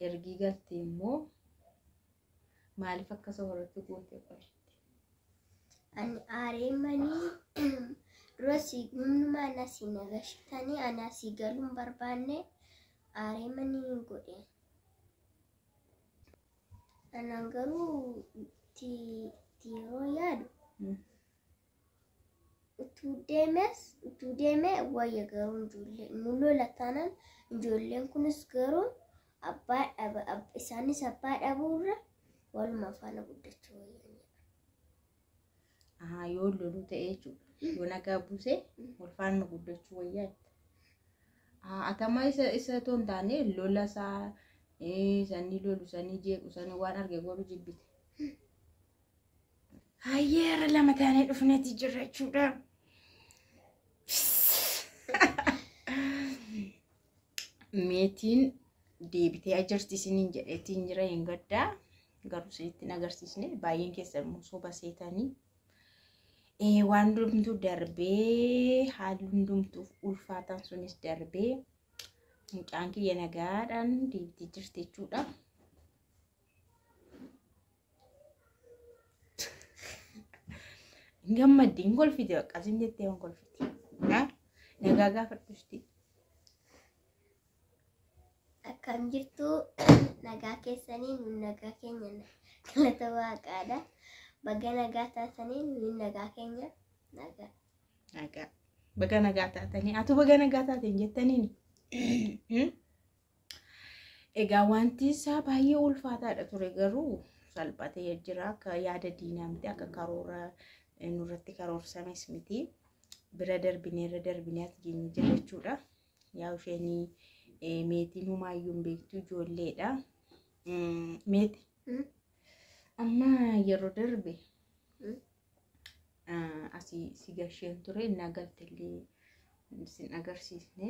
Ergii galtee immoo maaliif akka soorratti goote qoyte? Ani aareemanii dura si humnumaan asii nagashitanii ani asii galuun barbaanne aareemanii godhe. Anaan garuu itti yeroo yaadu utuu deemes utuu deemee wayya garuu ijoollee nu lola taanaan ijoolleen kunis garuu abbaa dhaba isaanis abbaa dhabuurra waluma faana guddachuu wayya. Ahaa, yoo loluu ta'e jechuudha. Yoo nagaa buuse wal faana guddachuu wayyaa jetta. Atama isa otoo hin taane lola isaa sanii lolu sanii jeequ sanii waan arge godhu jibbite. Hayyee har'a lama taanee dhufneeti jirra jechuudha. Meetiin deebitee jirti isiniin jedheetiin jira hin gaddaa. Garuu isinitti hin agarsiisne baay'een keessan immoo soba seetanii. Waan hundumtuu darbee haalli hundumtuuf ulfaatan sunis darbee mucaan kiyya nagaadhaan deebitee jirti jechuudha. Hin gammaddi hin kolfite bakka isin jettee hin kolfite. Nagaa gaafadhusti. Akkam jirtu nagaa keessanii nu nagaa keenya galata waaqaadha. Baga nagaa taatanii nu nagaa keenya nagaa. Nagaa. Baga nagaa taatanii atu baga nagaa taateen jettaniini. Egaa wanti isaa baay'ee ulfaataadha ture garuu salphatee jira akka yaada diinaa miti akka karoora nurratti karoorsames miti. Bira darbinee irra darbinee as geenye jira jechuudha. Yaa isheen meetiin homaayyuu hin beektu ijoolleedha. Meeti. Amma yeroo darbe asii si gasheen ture innaa galtellee sin agarsiisne.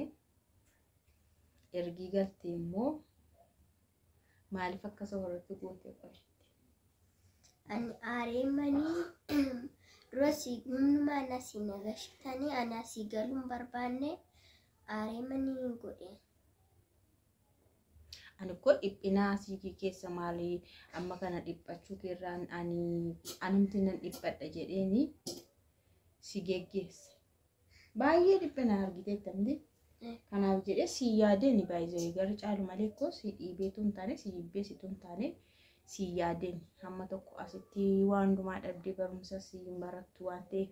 Ergii galte immoo maaliif akka soorratti goote qoyte? Ani aareemanii dura si humnumaan asii nagashitanii ani asii galuun barbaanne aareemanii godhe. Ani koo dhiphina asii keessa maalii amma kana dhiphachuu keerraan ani anumti nan dhiphadha jedheeni si geggeesse. Baay'ee dhiphina argiteetta miti. Kanaaf jedhee si yaadeen baay'ee gara caalu malee koo si dhiibeetu hin taane si jibbeessitu hin taane si yaadeen hamma tokko asitti waan hundumaa dhabdee barumsa si hin barattu waan ta'eef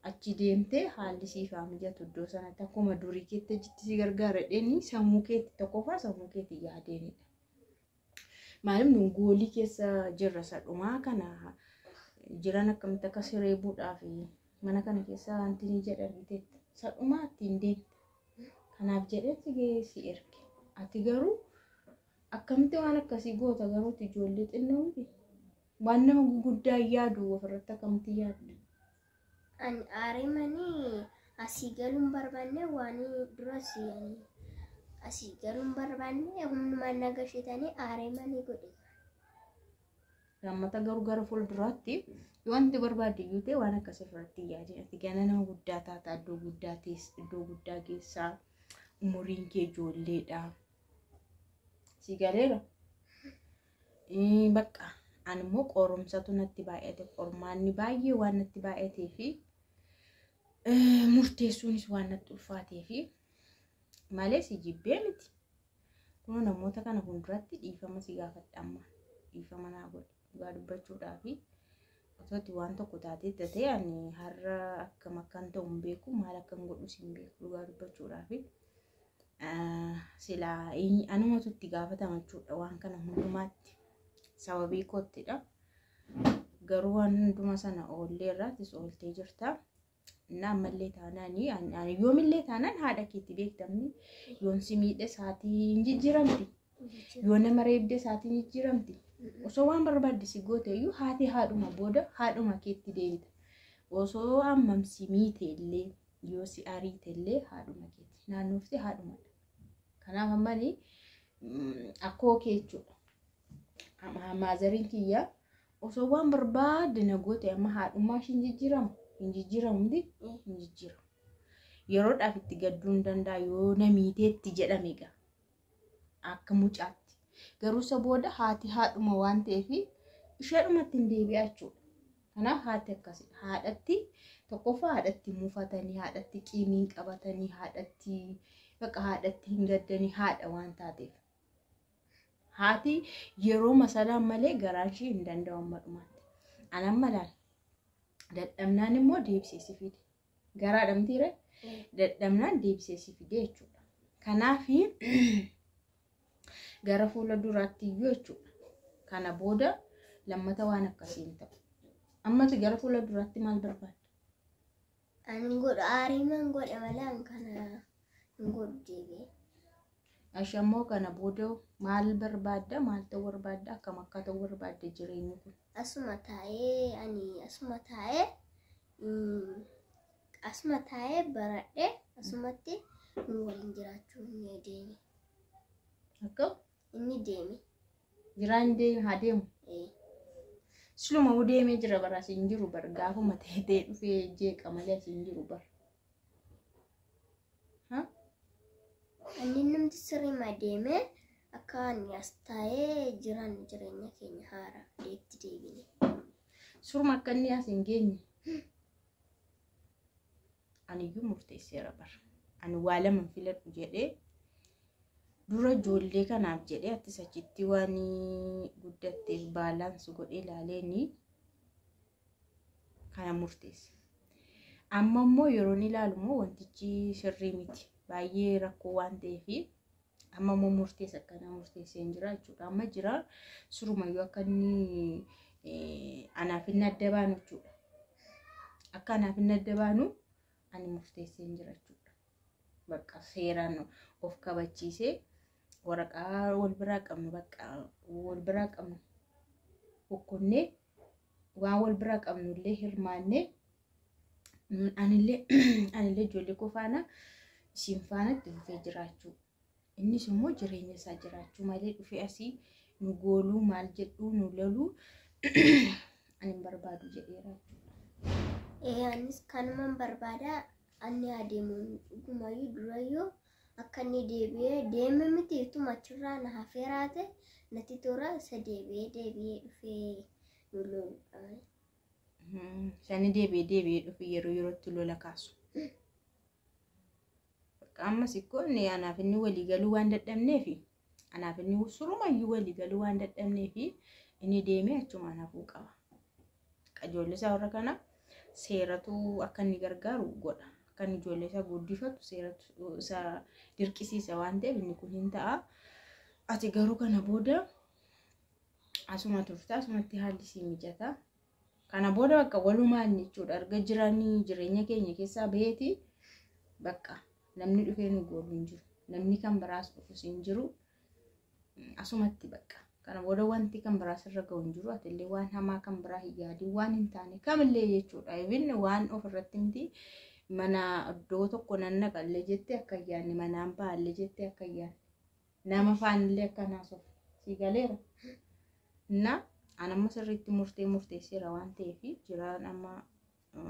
achi deemtee haalli siif haa mijatu iddoo sanatti akkuma durii keetti achitti si gargaara jedheenii sammuu keetti tokkoffaa sammuu keetti yaadeenidha. Maaliif nu goolii keessa jirra isa dhumaa kana jiran akkamitti akka siree buudhaaf mana kana keessa wanti ni jedha argiteetta. Isa dhumaa ittiin deemte. Kanaaf jedhee si erge. Ati garuu akkamitti waan akkasii goota garuu ijoollee xinnoo miti. Waan nama guguddaa yaadu ofirratti akkamitti yaadda? Ani aareemanii asii galuun barbaanne waan dura si ani asii galuun barbaanne humnumaan nagashitanii aareemanii godhe. Lammata garuu gara fuulduraatti wanti barbaadde iyyuu ta'e waan akkasii ofirratti hin yaadin. Ati gana nama guddaa taata iddoo guddaa teessa iddoo guddaa geessaa umuriin kee ijoolleedha. Si galeera? Bakka ani immoo qorumsatu natti baay'ate qormaanni baay'ee waan natti baay'atee fi murteessuunis waan natti ulfaatee fi malee si jibbee miti. Kunoo namoota kana fuulduratti dhiifama si gaafadha amma dhiifama naa godhe dhugaa dubbachuudhaa fi otoo ati waan tokko taatee ta'e ani har'a akkam akkan ta'u hin beeku maal akkan godhus hin beeku dhugaa dubbachuudhaa fi silaa anumatu itti gaafatama jechuudha waan kana hundumaatti sababii koottidha. Garuu waan hunduma sana oollee irraattis ooltee jirta. Inni ammallee taanaan ani yoomillee taanaan haadha keetti beektamni yoon si miidhe saatii hin jijjiiramti. Yoo nama reebde saatii hin jijjiiramti. Osoo waan barbaadde si goote iyyuu haati haadhuma booda haadhuma keetti deebita. Osoo hammam si miite illee yoo si ariite illee haadhuma keetti. Naannoofti haadhumadha. Kanaaf ammani akkoo kee jechuudha. Maazariin kiyya osoo waan barbaadde na goote amma haadhummaa ishii hin jijjiiramu. Hin jijjiiramu miti hin jijjiiramu. Yeroodhaaf itti gadduu hin danda'a yoo na miiteetti jedhame egaa. Akka mucaatti. Garuu isa booda haati haadhuma waan ta'eef isheedhumatti hin deebi'a jechuudha. Kanaaf haati akkasidha. Haadhatti tokkoffaa haadhatti mufatanii, haadhatti qiimiin qabatanii, haadhatti bakka haadhatti hin gaddanii haadha waan taateef. Haati yeroo masalaan malee garaan ishee hin danda'u amma dhumaatti. Anan malaan dadhabnaan immoo deebisee si fide. Garaa dhamtiire dadhabnaan deebisee si fide jechuudha. Kanaaf gara fuula duraatti iyyuu jechuudha. Kana booda lammata waan akkasii hin ta'u. Ammati gara fuula duraatti maal barbaadda? Ani godhu aariiman godhe malee an kana hin godhu deebi'ee. Ashammoo kana booda maal barbaadda? Maal ta'uu barbaadda? Akkam akka ta'uu barbaadda jireenyi kun? Asuma taa'ee ani asuma taa'ee asuma taa'ee baradhee asumatti nu waliin jiraachuu inni deeme. Akkam? Inni deeme. Jiraan deeme haa deemu. Siluma deemee jira bara as hin jiru bara gaafuma ta'ee dhufee jeeqa malee as hin jiru bara. Inni namti sirriima deeme akka ani as taa'ee jiran jireenya keenya haaraa deetti deebine. Surma akka inni as hin geenye. Aniyyuu murteesseera bara. Ani waa lama filadhu jedhee dura ijoollee kanaaf jedhee attis achitti waan guddatteef baalaansi godhee ilaaleeni kana murteesse. Amma immoo yeroon ilaalu immoo wantichi sirrii miti. Baay'ee rakkoo waan ta'eef amma immoo murteessa akkanaa murteessee hin jira jechuudha. Amma jira surumayyuu akka inni anaaf inni adda baanu jechuudha. Akka anaaf inni adda baanu ani murteessee hin jira jechuudha. Bakka seeraan of kabachiisee waraqaa wal biraa qabnu bakka wal biraa qabnu boqqonnee waan wal biraa qabnu illee hirmaannee anillee ijoollee koo faana isiin faanatti dhufee jiraachuu. Innis immoo jireenya isaa jiraachuu malee dhufee asii nu gooluu maal jedhuu nu loluu ani hin barbaadu jedheera jechuudha. Anis kanuman barbaada. Ani adeemuun dhugumayyuu durayyuu akka inni deebi'ee deeme miti ituma achirraa na hafeeraate natti toora isa deebi'ee deebi'ee dhufee nu loludha. Sani deebi'ee deebi'ee dhufee yeroo yerootti lola kaasu. Bakka ammas ikkoo inni anaaf inni walii galuu waan dadhabneefi anaaf inni surumayyuu walii galuu waan dadhabneefi inni deemee achuma anaafuu qaba. Ijoollee isaa warra kana seeratu akka inni gargaaru godha. Akka inni ijoollee isaa guddifatu seeratu isa dirqisiisa waan ta'eef inni kun hin ta'a. Ati garuu kana booda asuma turta asumatti haalli sii mijata. Kana booda bakka walumaan jechuudha erga jiranii jireenya keenya keessaa baheeti bakka namni dhufee nu goolu hin jiru. Namni kan biraas dhufus hin jiru. Asumatti bakka. Kana booda wanti kan biraas irra ga'u hin jiru. Atillee waan hamaa kan biraa hin yaadin waan hin taane kamillee jechuudha. Even waan ofirratti miti mana iddoo tokko nan naqallee jettee akka hin yaadne manaan ba'allee jettee akka hin yaadne nama faanillee akka naasuuf sii galeera. Innaa an amma sirriitti murtee murteesseera waan ta'eef jiraan amma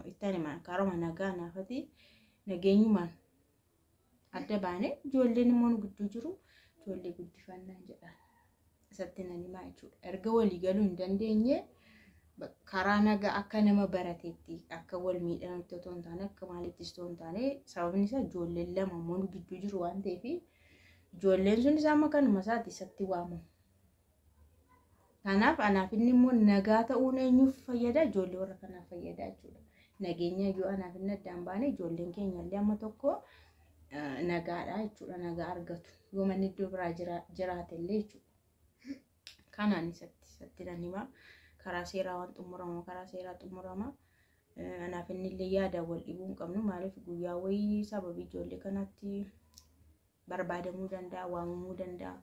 itti ani karuma nagaa naafati nageenyumaan adda baane ijoolleen immoo nu gidduu jiru ijoollee guddifannaan jedhaan. Isatti nan himaa jechuudha. Erga walii galuu hin dandeenye karaa nagaa akka nama barateetti akka wal miidhamutti otoo hin taane akka maalittis otoo hin taane sababni isaa ijoolleen lama immoo nu gidduu jiru waan ta'eef ijoolleen sun isaa amma kanuma isaati isatti waamamu. Kanaaf anaaf inni immoo nagaa ta'uun eenyuuf fayyada? Ijoollee warra kanaaf fayyada jechuudha. Nageenya yoo anaaf inni addaan baane ijoolleen keenya illee amma tokko nagaadha jechuudha. Nagaa argatu. Yoo manni iddoo biraa jiraate illee jechuudha. Kanaan isatti nan himaa. Karaa seeraa waan xumurama karaa seeraa xumurama. Anaaf inni illee yaada wal dhibuu hin qabnu. Maaliif guyyaa wayii sababii ijoollee kanaatti barbaadamuu danda'a, waamamuu danda'a.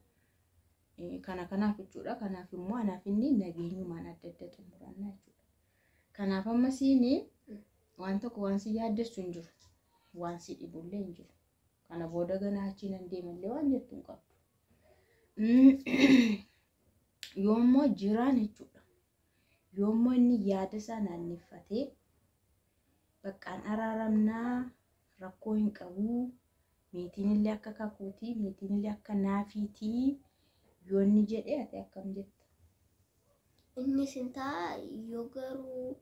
Kana kanaaf jechuudha. Kanaaf immoo anaaf inni nageenyumaan adda adda xumuranna jechuudha. Kanaaf amma siini waan tokko waan si yaaddessu hin jiru. Waan si dhibullee hin jiru. Kana booda ganaa achi nan deemallee waan jettu hin qabdu. Yoommoo jiraan jechuudha. Yoommoo inni yaada isaa naanneeffatee baqqaan araaramnaa rakkoo hin qabuu Meetiin illee akka kakuutii, meetiin illee akka naafiitii yoo inni jedhe ati akkam jetta? Innis hin ta'a yoo garuu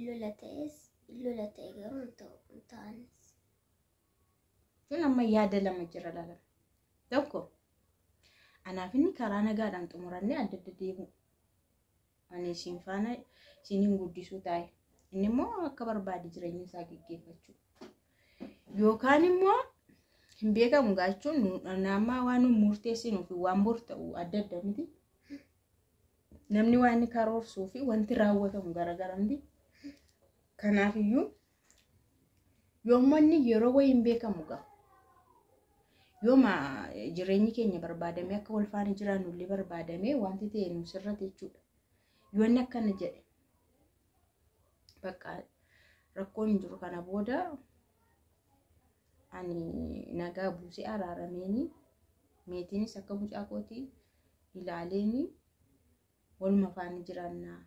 lola ta'es lola ta'e garuu hin ta'u hin ta'anis. Kun amma yaada lama jira lala. Tokko anaaf inni karaa nagaadhaan xumurannee adda adda deemu. Ani isin faana isiniin guddisuu taa'e. Inni immoo akka barbaade jireenya isaa geggeeffachuu. Yookaan immoo hin beekamu gaachuun nama waan nu murteessinuu fi waan bor ta'u adda adda miti. Namni waan inni karoorsuu fi wanti raawwatamu garagara miti. Kanaafiyyuu yoommoo inni yeroo wayii hin beekamu gaa. Yooma jireenyi keenya barbaadamee akka wal faana jiraannu illee barbaadamee wanti ta'e nu sirrate jechuudha. Yoo inni akkana jedhe bakka rakkoon hin jiru kana booda ani nagaa buusee araarameeni meetiinis akka mucaa kootii ilaaleeni waluma faana jiraannaa.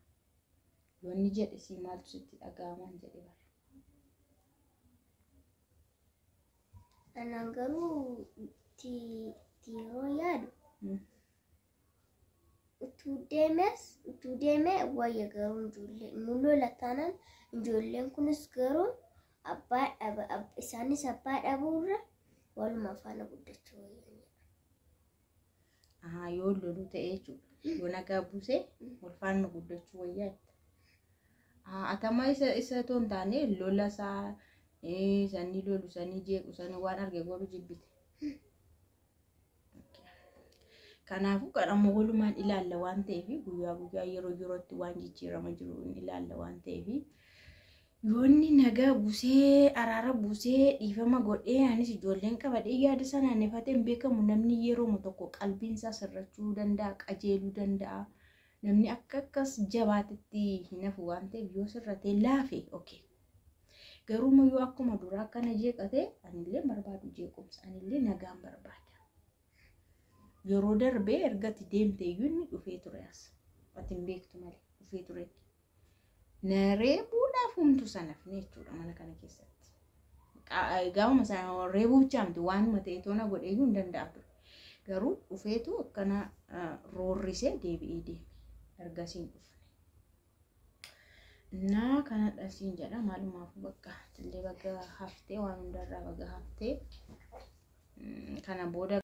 Yoo inni jedhe sii maaltu sitti dhaga'amaa jedhe bara. Anaan garuu itti yeroo yaadu utuu deemes utuu deemee wayya garuu ijoollee nu lola taanaan ijoolleen kunis garuu abbaa dhaba isaanis abbaa dhabuurra waluma faana guddachuu wayya. Ahaa yoo loluu ta'e jechuudha. Yoo nagaa buusee wal faana guddachuu wayyaa jetta. Atamaa isa otoo hin taane lola isaa sanii lolu sanii jeequ sanii waan arge godhu jibbite. Kanaafuu kadhammoo walumaan ilaalla waan ta'eef guyyaa guyyaa yeroo yerootti waan jijjiirama jiru in ilaalla waan ta'eef yoonni nagaa buusee araara buusee dhiifama godhee anis ijoolleen qabadhee yaada sanaan ifatee hin beekamu namni yeroo tokko qalbiin isaa sirrachuu danda'a qajeeluu danda'a namni akka akkas jabaatetti hin hafu waan ta'eef yoo sirratee laafe okay. Garuu yoo akkuma duraa akkana jeeqate anillee barbaadu jeequmsa anillee nagaan barbaada. Yeroo darbee erga ati deemte iyyuu inni dhufee ture as. Ati hin beektu malee dhufee ture. Na reebuudhaaf humtu sanafne jechuudha mana kana keessatti. Gaafuma sana reebuu bichaamti waanuma ta'e toona godhee iyyuu hin danda'a ture. Garuu dhufeetu akkana roorrisee deebi'ee deeme. Ergasii hin dhufne. Naa kanadha siin jedha maalumaafuu bakka illee baga haftee waan hundarraa baga haftee kana booda.